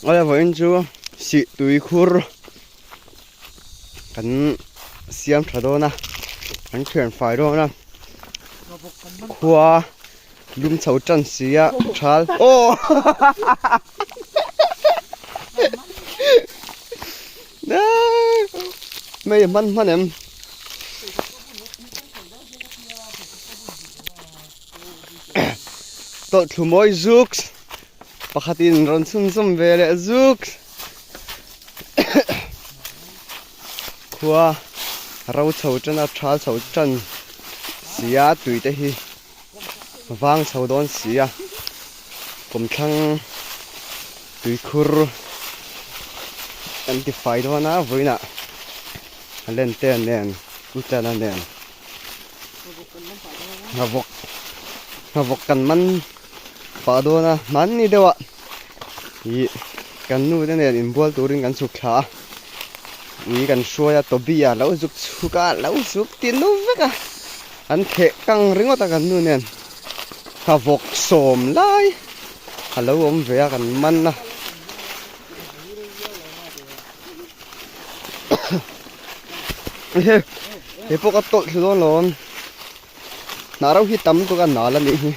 Awle vawiin chu sih tui khur kan siam tha dawn a kan thian fai dawn a khua lum chho tan si a thal aw mei hman hman em. Tawlhthlu mawi zuk pakhatin rawn chhunzawm ve leh zuk khua ro chho tan a thal chho tan si a tui te hi vang chho dawn si a kawmthlang tuikhur an ti fai dawn a vawiinah a len te nen utlana nen. Nghavawk nghavawk kan man pah dawn a hmanni deuh ah ih kan nu te nen inbual turin kan chhuk thla a ui kan hruai a Toby a lo zuk chhuk a lo zuk ti nu vek a an kheh kang ringawt a kan nu nen nghavawk sawm lai a lo awm ve a kan man a. He pawh ka tawlh thlu dawn lo ang hnah reuh hi tam tuk a nal a nih hi.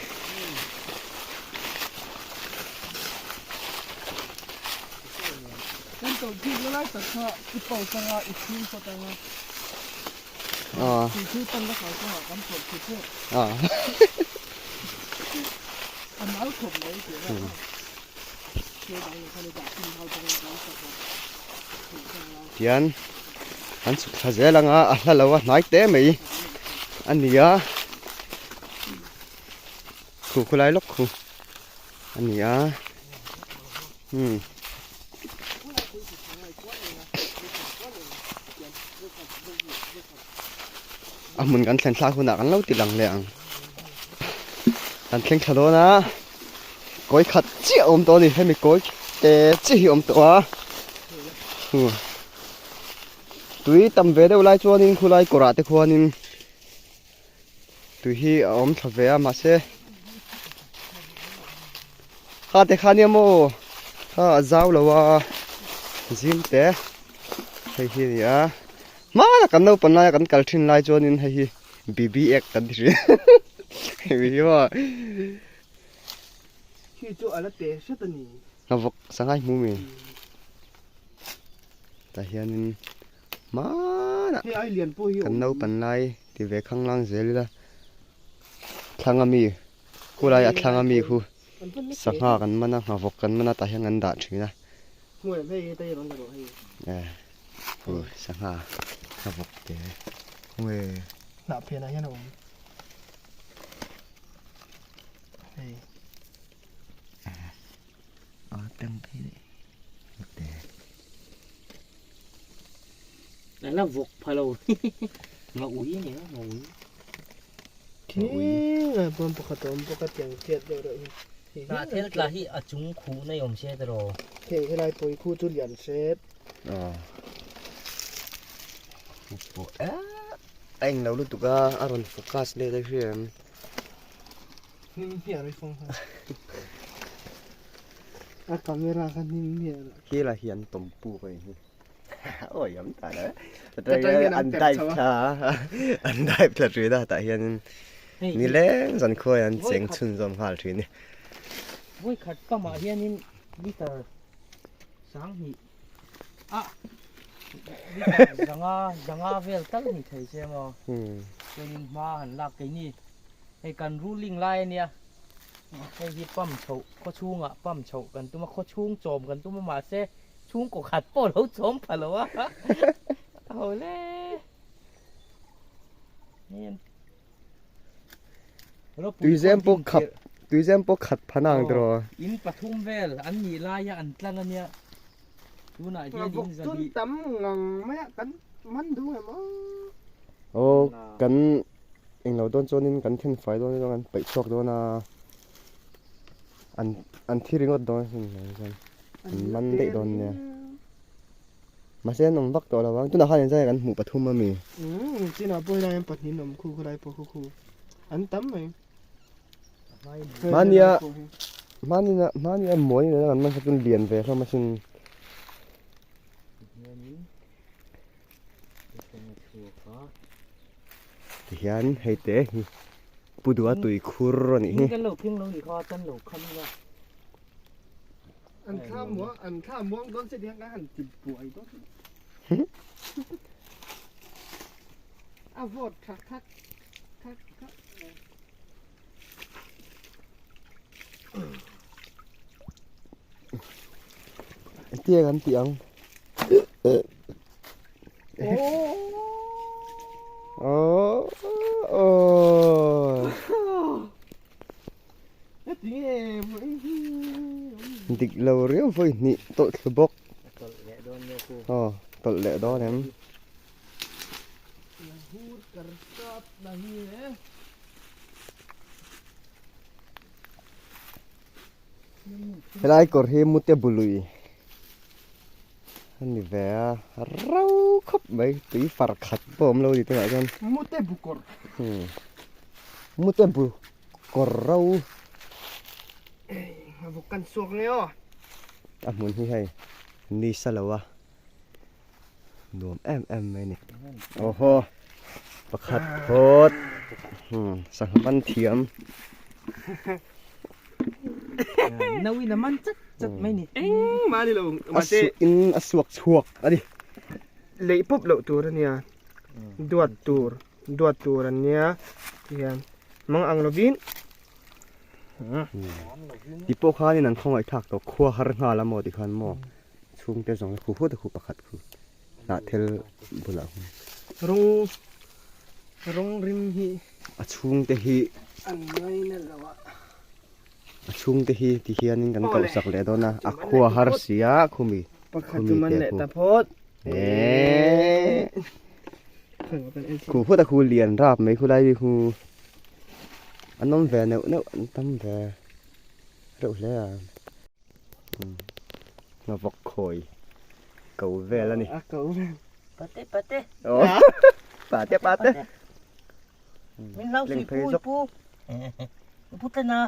Tian an chhuk thla zel ang a a hla lo a hnai te mai a ni a khu khulai lawk khu a ni a umm. A hmun kan thlen thlak hunah kan lo ti lang leh ang. Kan thleng thla dawn a, kawi khat chiah a awm tawh a ni, hemi kawi te chiah hi a awm tawh a. Tui tam ve deuh lai chuanin khulai kawrah te khuanin tui hi a awm thla ve a mahse kha te kha nia maw kha a zau lo a zim te hei hi a ni a. Hmana kan naupan laia kan kal thin lai chuanin hei hi BB ek kan ti thin hei hi maw Khi chu a la te hret a ni. Nghavawk sangai hmu mi tah hianin hmana Hei ai lian pawh hi kan naupan lai ti ve khanglang zel ila thlang ami khulai a thlang ami khu sangha kan man a nghavawk kan man a tah hian kan dah thin a. Hu sangha a vawk te nge. Hnah phenah hian a awm hei. A tang phei leh te. La vawk pha lo nga ui a nia nga ui. Khi bawm pakhat a awm bawk a tiang tiat deuh reuh hi. Hnah thel tla hi a chung khuh na i awm se tiraw. Hei helai pawh hi khu chu lian hret. Aw. Pawh eh a englo lutuk a a rawn focus let a hria em. Hnim hmiah rei fawng kha. A camera kha hnim hmiah rei. Khi lah hi an tawm puk a nih hi. Awi am ta la. An dive thla an dive thla thin a tah hianin nileng zan khuai an cheng chhunzawm nghal thin a ni. Vawi khat pamah hianin liter sanghnih a liter zanga zanga vel tal ni thei se maw chuanin hma han lak keini hei kan ruling lai ania hei hi pump chhoh khaw chhungah pump chhoh kan tum a khaw chhung chawm kan tum a mahse Chhungkaw khat pawh lo chawm pha lo a a ho le Tuizem pawh khap tuizem pawh khat pha nang tiraw. In pathum vel an nih laia an tlan ania tunah hian in zahnih. Tam ngang mai a kan man duh em aw. Aw kan englo dawn chuanin kan then fai dawn chuan kan peih chhuak dawn a an an thi ringawt dawn asin chuan. An man daih dawn nia. Mahse an awm vak tawh lo ang. Tunah khan inzai kan hmuh pathum a mi. Umm chinah pawh helai hian pahnih an awm khu khulai pawh khu khu. An tam mai. Mahnia. Hmani na hmani a mawi nena kan man kha chu lian ve hlawm asin. Tihian hei te hi Pu Dua tui khur a nih hi. An thla muang an thla muang dawn se tiang kan han ti buai dawn. A vawt tha khak khak khak. Engtia kan tih ang? Oh oh. Dik lo riau vawi hnih tawlh thlu bawk. Aw tawlh leh dawn em? Helai kawr hi mute bului a ni ve a ro khawp mai tui far khat pawh a awm lo a ni tunah chuan mute bu kawr mute bu kawr ro kan suak nge aw a hmun hi hei ni sa lo a. Nuam em em mai a ni. Awhaw pakhat phawt sangha man thiam. Nauin a man chat chat mai ni. Engmah a ni lo mahse. A suh in a suak chhuak a ni. Leih pawp loh tur a nia. Duat tur duat tur an nia tihian mang ang lovin. Ti pawh khanin an khawngaih thlak tawh khua har nghal a maw tikhan maw. Chhungte zawng hi khu hut a khu pakhat khu hnah thel bulah hun. Rawng rawng rim hi. A chhungte hi. An ngaina lo a. A chhungte hi ti hianin kan koh sak leh dawn a, a khua har si a khumi. Pakhat chu man leh ta phawt. Eeeee. Khu hut a khu lian rap mai khu lai khu. An awm ve neuh neuh an tam ve reuh hle a. Ngavawk khawi ko vel a ni. A ko vel. Pate pate. Pate pate. Min lau sui pu pu. Pu tana.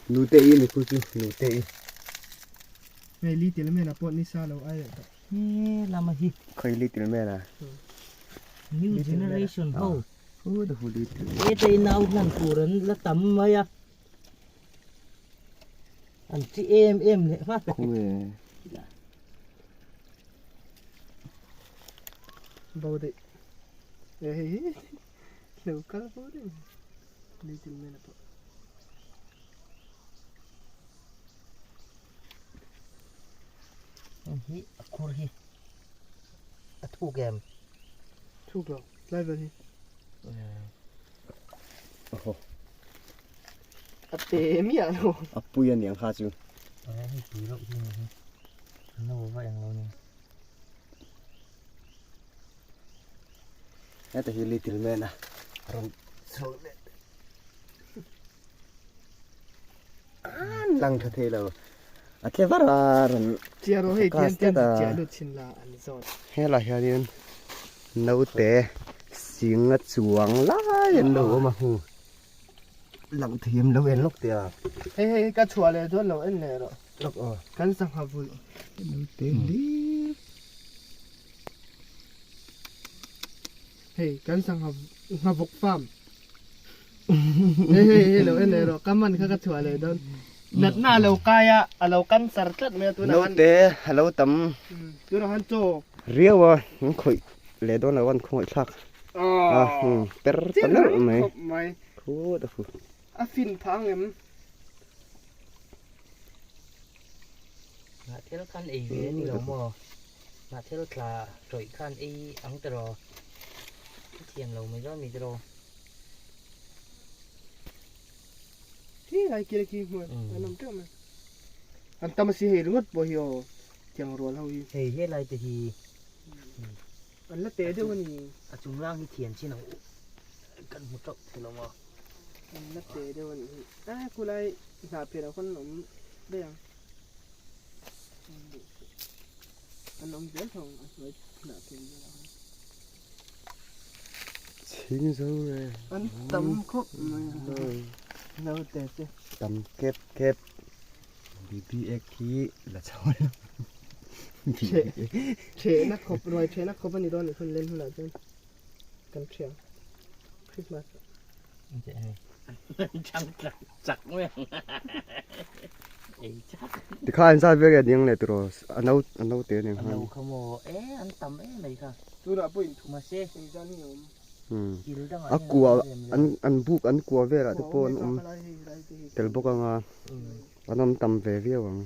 Nute i ni khu chu nute i. Hei li til mena pawh ni sa lo ai leh tawh. He lama hi. Khawi li til mena. New generation ho. Heta nau hlan tur an la tam mai a, an chi em em leh nghal. Bo daih. Hei hi lo kal bo daih. Little man pawh. Hi a khur hi a thuk em? Thuk lo. Tlai vel hi. Oho. A te miah lo. A pui a niang kha chu. Hei pui reuh hi ni hi. No va eng lo ni. Heta hi little man a rawn chho leh. An lang tha thei lo. A tle var a rawn Chiah rawh hei tian tian chiah lut chin la an zawt. Helai hianin naute sing a chuang lai an lo awm a hmu lang thiam lo en lawk teh a. Hei hei ka chhuah leh dawn lo en leh rawh. Lawk aw. Kan sangha vulh. Naute hlir. Hei kan sangha nghavawk farm. Hei hei hei lo en leh rawh ka man kha ka chhuah leh dawn. Natna a lo kai a, a lo cancer tlat mai a tunah khan. Naute a lo tam. Tunah khan chaw. Riau a, an khawih leh dawn lo a an khawngaih thlak. A per ta neuh mai. Khawp mai. Khut a fu. A fin phah ang em? Hnahthel khan ei ve a ni lo maw? Hnahthel tla tawih khan ei ang tiraw? I thiam lo mai dawn mi tiraw? Khi lai kil khi hmuh an awm teuh mai. An tam a si hei ringawt pawh hi aw tiang rual ho hi. Hei helai te hi. An la teh deuh a ni. A chung lang hi thian chin ang u. Kan hmu teuh thei lo maw? An la teh deuh a nih hi. A khulai hnah pian ah khawn an awm daih ang. An awm zel tho ang a hnuai hnah pian velah khan. Chhing zo e. An tam khawp mai a naute chu. Tam kep kep. BBA khi la chho lo. Thehna khawp ruai thehna khawp a ni dawn nih hun len hunah chuan kan thiam Christmas ah. Chang chak chak mai ang ei chak. Tikha an zat vel nge ding leh tiraw a no a no te nen khan. A no kha maw e an tam em mai kha. Tunah pawh inthu mahse engzan nge awm. A kua an an buk an kua velah te pawh an awm tel bawk anga an awm tam ve viau ang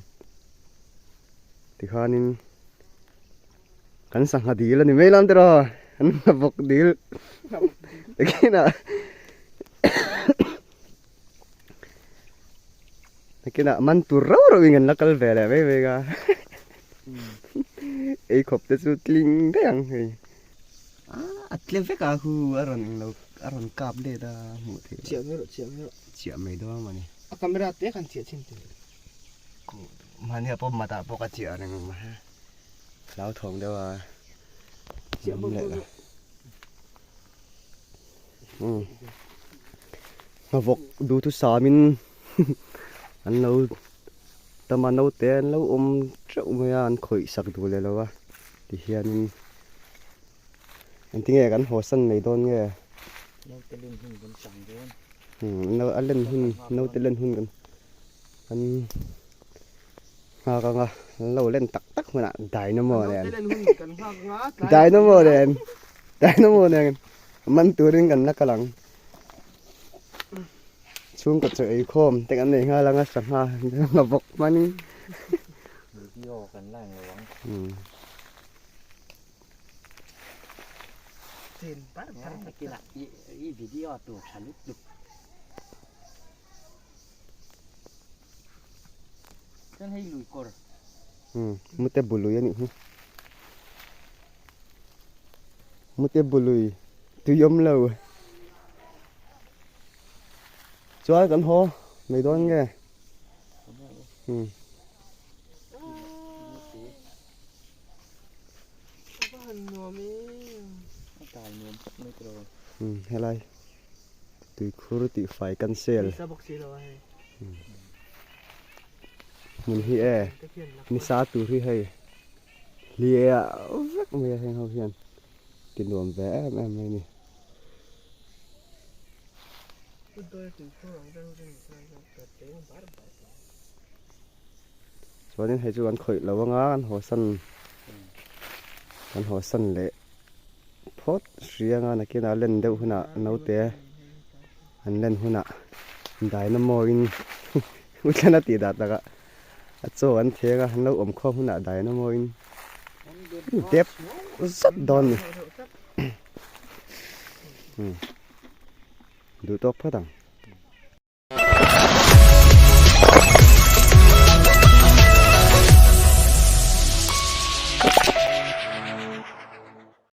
tikhanin kan sangha dil a ni mai lam tiraw an bawk dil nakinah nakinah man tur rauh rauh in kan la kal ve leh mai mai a ei khawp te chu tling daih ang hei. A tle vek a hu a rawn englo a rawn kap let a hmuh theih Chiah mai rawh chiah mai rawh. Chiah mai dawn a ni. A camera te khan chiah chhin teh. Mahni ah pawh mat ah pawh ka chiah reng ang mahse hlauthawng deuh a Chiah bawk leh la. Umm Nghavawk duhthusam in an lo tam a naute an lo awm teuh mai a an khawih sak duh leh lo a tihianin engtinge kan haw san mai dawn nge naute len hun kan chang dawn umm a len hun naute len hun kan kan nghak anga an lo len tak tak hunah dynamo nen dynamo nen dynamo nen man turin kan la kal ang. Chhungkaw chaw ei khawm te kan nei nghal anga sangha a bawk hmanin. Video kan la englo ang. Chen par par Nakinah i video tur tha lutuk. Chuan hei lui kawr. Mute bului anih hi. Mute bului tui awm lo. Chuan kan haw mai dawn nge. Helai tuikhur tihfai cancel. Hmun hi e nisa tur hi hei hliah vek mai a heng ho hian ti nuam ve em em mai a ni. Chuanin hei chu an khawih lo anga an haw san an haw san leh phawt hria anga nakinah len deuh hunah naute an len hunah dynamo in Uthlan a tih dah takah a chaw an theng a, an lo awm khawm hunah dynamo in dep zat dawn a ni. Duh tawk phawt ang.